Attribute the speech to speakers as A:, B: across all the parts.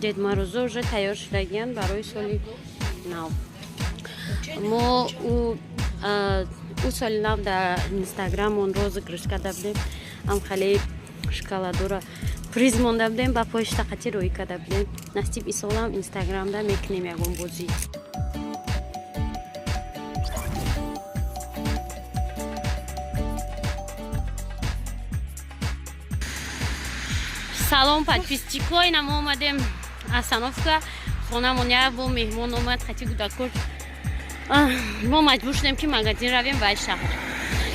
A: Дед Морозо уже тайёр шудагиянд барои соли нав. Мо ӯ соли нав дар инстаграмон розыгрыш карда будем, ам хеле шоколадора приз монда будем, ба почта қати роӣ карда будем. Насиб исолам инстаграмда мекунем ягон бозӣ. Салом, подписчико! Ина мо омадем остановка, хонамон як бо меҳмон омад хати гудакур. Мо маҷбур шудем, ки магазин равем вай шаҳр.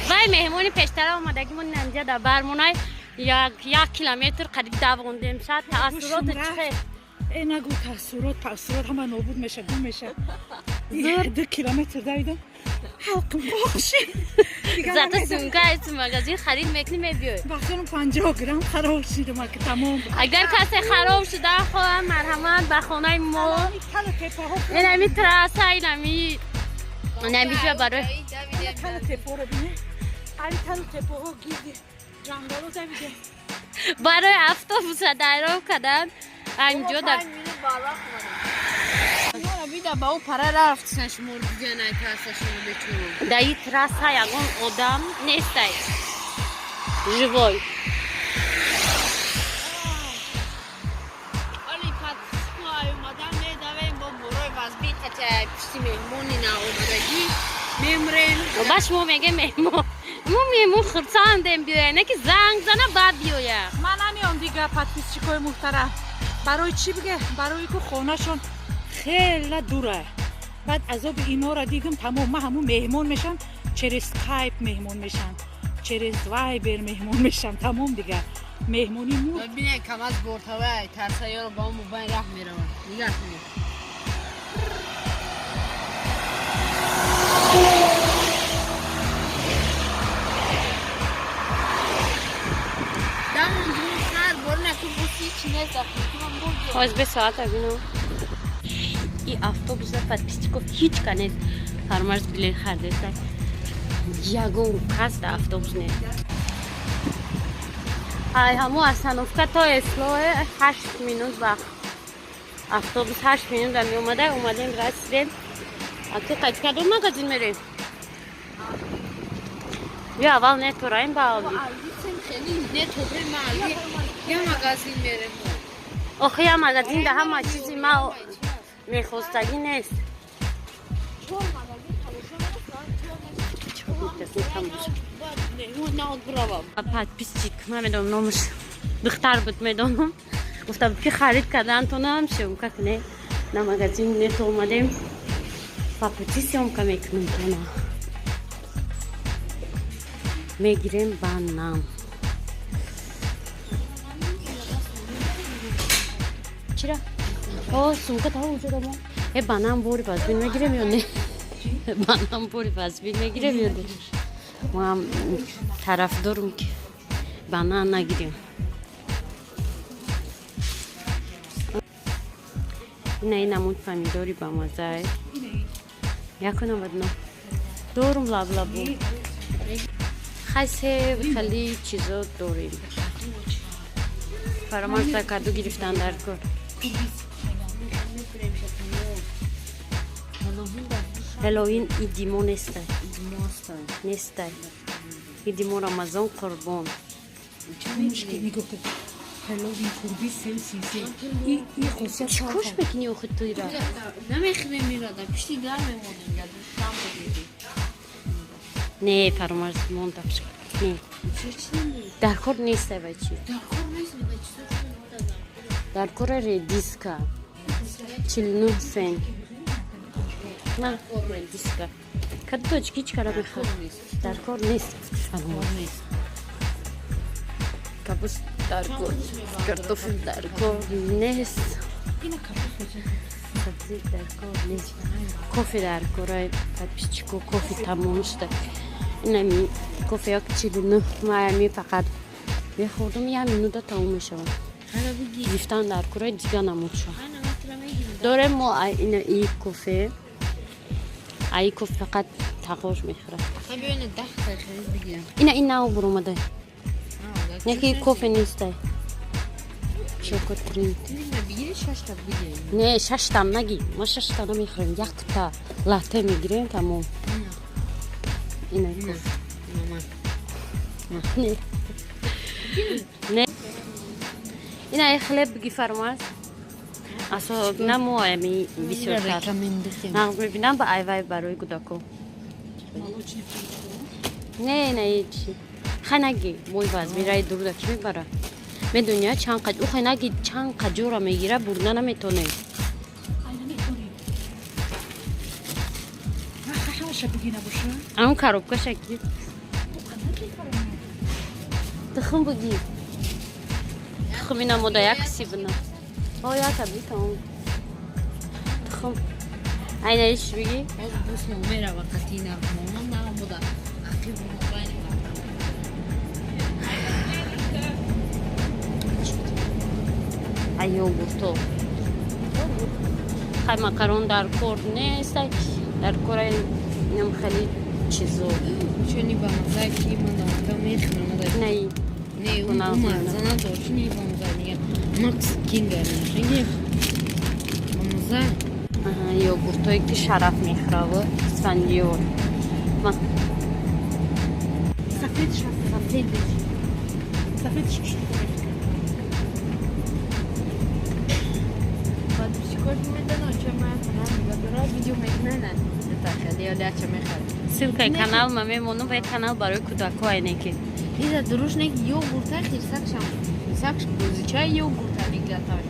A: Вай меҳмони пештара омадагимон инамҷа дар бармонай як километр қариб давондем. Шад таассуроти чихе?
B: Э, нагу таассурот, таассурот ҳама нобуд меша, гум меша. 2 километр давидам, ҳалқим қоқши.
A: Зато сумка аз магазин харид мекунӣ, мебиёй.
B: Бахшонам, 50 грамм хароб шидам, аки тамом.
A: Агар касе хароб шуда хоҳам, марҳамат ба хонаи мо. Инами трасса, инами ҷо барои
B: Талу тепаҳоро бине, али талу тепаҳо гирди ҷангало давиде.
A: Барои автобуса дайров кардан ҳаминҷо да.
C: Ба ӯ пара рафтсан, шумо диганай трасса, шумо бечуро.
A: Дар ин трасса ягон одам нестай живой.
C: Оли подписку ай омадан медавем бо борои вазби қати пишти меҳмони наомадагӣ мемрем.
A: Ба шумо мегем, меҳмон, мо меҳмон хурсандем биёя, не ки занг зана, баъд биёя.
B: Ман намеом дига, подписчикои муҳтарам. Барои чӣ биге? Барои ку хонашон хела дура. Баъд азоби инора дидам, тамом. Ман ҳамун меҳмон мешам, через скайп меҳмон мешам, через вайбер меҳмон мешам, тамом, дига меҳмонӣ мурд.
C: Бине, камаз бортавай тарса ёро ба он мубайн раҳ мераванд, нигаҳ кунед.
A: Ҳоз бе соата бинам. И автобуса, подписчиков, ҳеҷ ка нест. Фармарз билет хардеста, ягон кас дар автобус нест. Ай ҳамо остановка то эслое 8 минут вақт, автобус 8 минута меомада. Омадем, расидем. Аки қайд кадом магазин мерем? Ё аввал нетораем ба Алди?
C: Я магазин мерем.
A: Охи, я магазин да ҳама чизи ма мехостагӣ нест. Подписчик, намедонам номаш, духтар буд, медонам, гуфта буд, ки харид кардаантонам съёмка куне. На магазин нето омадем, по пути съёмка мекунем тона. Мегирем банан. Чира? О, сумка та уҷо дамо. Э, банан бори вазбин мегирем ё не? Банан бори вазбин мегирем ё не? Ман тарафдорум, ки банан нагирем. Ина ин намуд помидори бамазае. 1,99 дорум, лаблабу. Хасе хеле чизо дорем. Фаромарза, каду гирифтан дар кор. Ҳеллоуин иди мо нестай. Нестай. Иди мо Рамазон, Қурбон.
B: Нигоҳ кун, Ҳеллоуин курби 3,33 и хосият.
A: Чӣ кош мекунӣ охи туира?
C: Намехӯрем, мирада пишти дар мемонем.
A: Не, Фаромарз, монда. Не. Дар кор нестай вай чи. Дар кора редиска. 49 сент. На, редиска. Каду тоҷикӣ чӣ кара мехоҳ? Дар кор нест. Фаромарз. Капуст дар кор, картофел дар кор нест. Сабзӣ дар кор нест. Кофе дар кора, подписчико, кофе тамом шуда. Инами кофе 1,49, маями фақат мехӯрдум, як минута тамом мешавад. Гирифтан дар кора дига намуд шуд. Дорем мо ина и кофе. Ай кофе фақат тақош мехӯрад. Ина ин нав буромада. Неки кофе нестай. Чокотринк. Не, шаштам наги. Ма шашта намехӯрем. Якта латте мегирем, тамом. Ина кофе. Не. Не. Ина хлеб биги, Фармаз. Асо на мо ами бисёртар. Нағз мебинам ба айвай барои кӯдако. Не, не, чи. Хай наги, мой вазмираи дурда ки мебара? Медони, чанд қад ӯ хай наги, чанд қаҷора мегира, бурда наметонем. Ам коробкаша гир. Тухм буги. Тухм ина мода як сибна. О, як аби тамом. Тухм. Айна иш биги.
C: Оз бус мерава қатина мона на мода. Ақиб мобайл.
A: Ай йогурто. Хай макарон дар кор нест, дар кора инам хеле чизо.
C: Чони ба маза ки ман да мехӯрам.
A: Не.
C: Не, ӯ маза надошт, не ба маза мегам. Макс Кингер, не. Ба маза.
A: Йогуртое ки Шараф мехӯраву Исфандиёр.
B: Сафедш сафедш. Сафедш хуш.
C: Подписчикош медонам, ча ман канал нигоҳ видео мекунанд.
A: Ссылкаи канал ма мемонам ва канал барои кӯдакҳо айне ки.
C: Иза дуруш не йогурта хирсакшам. Хирсакш бозича йогурта мегаташ.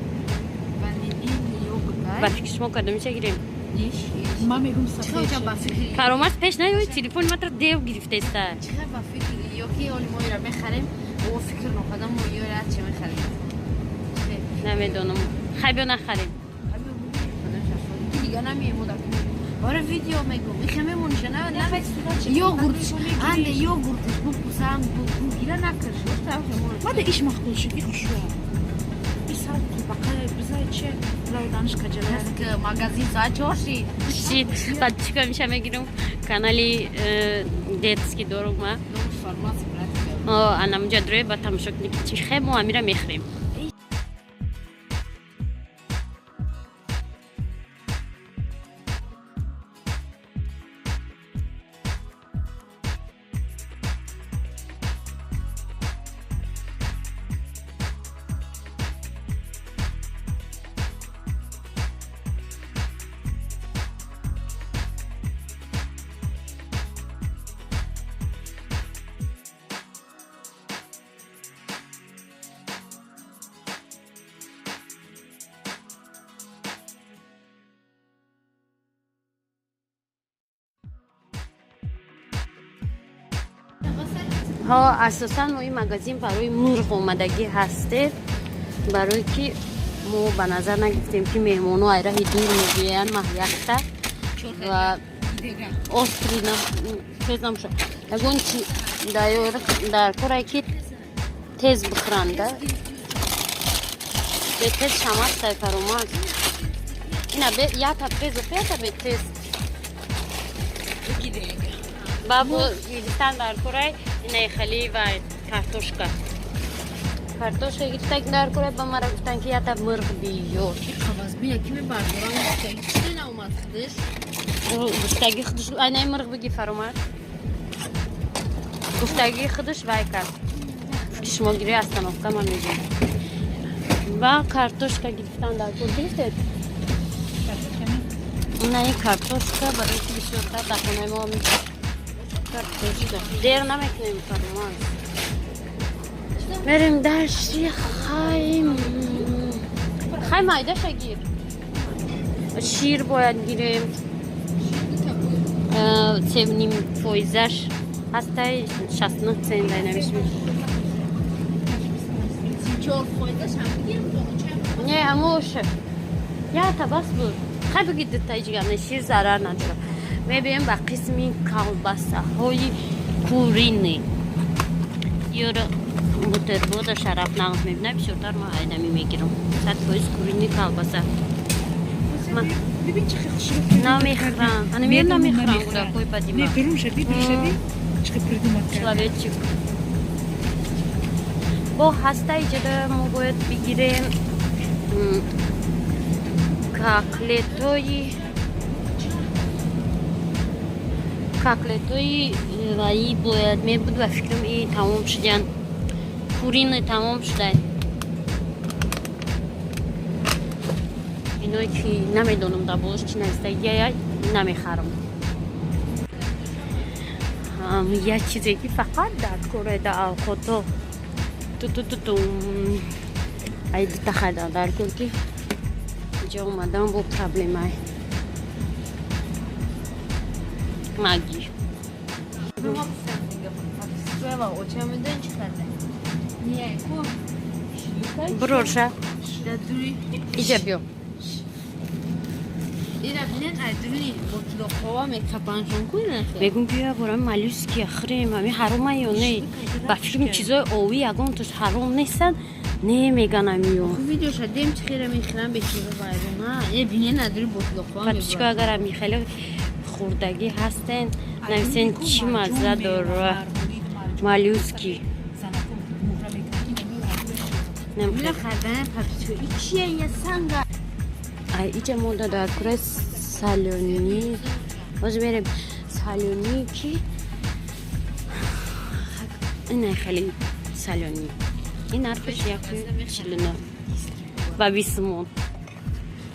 C: Ванилин йогурта.
A: Ба фикри шумо кадомиша гирем?
C: Иш.
B: Ма мегум сафед.
C: Ба фикри.
A: Фаромарз пеш наёй, телефони матра дев гирифтеста.
C: Чиқа ба фикри ёки оли мо ира мехарем, о фикр нокадам мо ёра чӣ мехарем.
A: Намедонам. Хай биё нахарем.
C: Дига намемодам. Бара видео мегум. Ихе мемониша на на йогуртш. Анде йогуртш бупусам бугира накарш.
B: Мада иш махқул шуд, и хушрӯ. И сал бақай бизай че лауданш каҷала.
C: Магазин соат чор шид.
A: Шид. Баъд чӣ кор меша мегирам? Канали детский дорог ма. О, анамуҷа дурӯ ба тамошо кунӣ ки чӣ хе мо амира мехӯрем. Ҳо, асосан мо ин магазин барои мурғ омадагӣ ҳастем, барое ки мо ба назар нагирифтем ки меҳмоно ай раҳи дур мебиёянд маҳякта ва остри тез намошад. Ягон чи дар корае ки тез бихӯранда. Бетез шамастай, Фаромаз. Ина ята тез, ята бетез. Бабу гирифтан дар корай инаи хали ва картошка. Картошка гирифта дар корай, ба мара гуфтан ки ята мурғ биёр.
C: Қаваз бина ки мебардорам, чӣ наомад худаш?
A: Гуфтаги худаш айнаи мурғ биги, Фаромад. Гуфтаги худаш вай кард. Ки шумо гири остановка ма мегӯям. Ва картошка гирифтан дар кор гирифтед? Инаи картошка барои ки бисёртар дар хонаи мо картошка. Дер намекунем, Фаромаз. Мерем дашти хайм. Хай майдаша гир. Шир бояд гирем. 3,5 фоизаш ҳастай, 69 цент айнамиш. Не, амош. Ята бас буд. Хай бигид дута иҷгана шир зарар надорад. Мебием ба қисми колбасаҳои куриный. Ёро бутерброда Шараф нағз мебинам, бисёртар ма айнами мегирам. 100% куриный колбаса.
B: Бибин чӣ хушрӯ.
A: Намехӯрам. Ана мер намехӯрам кӯдакҳои бадима.
B: Не, берун шаби, бир шаби. Чӣ придумать кард.
A: Человечек. Бо ҳаста иҷода мо бояд бигирем коклетои ваи бояд мебуд, ба фикрам и тамом шудян. Курины тамом шудай. Иное ки намедонам дар болош чи навистагия, намехарам. Як чизе ки фақат дар кора дар авқото ту-ту-ту-ту ай дута хайда дар кор ки иҷо омадам бо проблемай маги. Бурорша иҷа биё. Мегум биё борам моллюски хӯрем, ами ҳарома ё не? Ба фикрам чизои овӣ ягон туш ҳаром нестанд, не меган амиё. Подписчико, агар ами хеле хӯрдагӣ ҳастен, нависен чӣ мазза дора моллюски. Ай иҷа монда дар кураи салёнӣ. Боз мерем салёнӣ ки инай хеле салёнӣ. Ин нархаш 1,49 ба 20 сомон.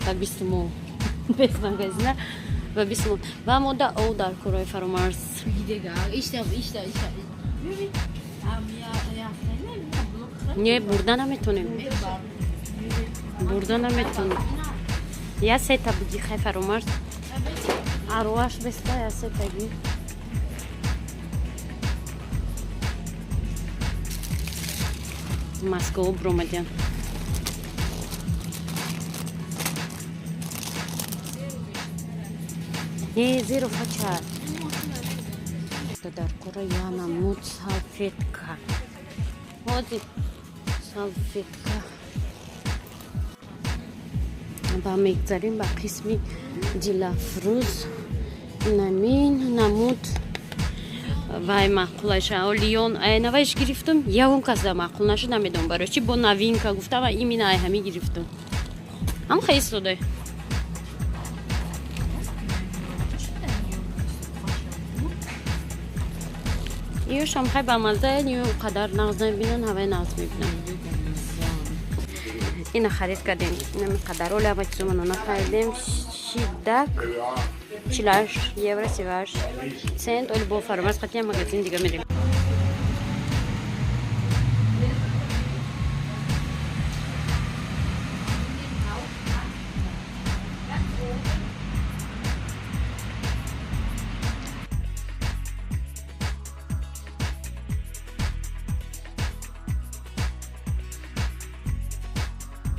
A: Ба 20 сомон. Без магазина ба 20 сомон. Ва монда ов дар кураи Фаромарз. Не, бурда наметонем. Бурда наметонем. Я сета буги хай Фаромарз. Аруаш беста я сетаги. Москва бромадян. Не, зеро фача. Дар кора я намуд салфетка. Ҳозир салфетка. Ба мегзарем ба қисми дилафрӯз. Инамин намуд вай маъқулаша. Олиён навайш гирифтум, ягон кас да маъқул нашуд, намедонам барои чи бо новинка гуфтам ва именно ай ҳами гирифтум. Ҳам хеле истодай. Ёшам хай ба мазза, ё қадар нағз намебинан, ҳавай нағз мебинам. Ина харид кардем, инами қадар оля ама чизомано нахаридем. Шидак 48 евро 38 цент. Оли бо Фаромарз қатъиян магазин дига мерем.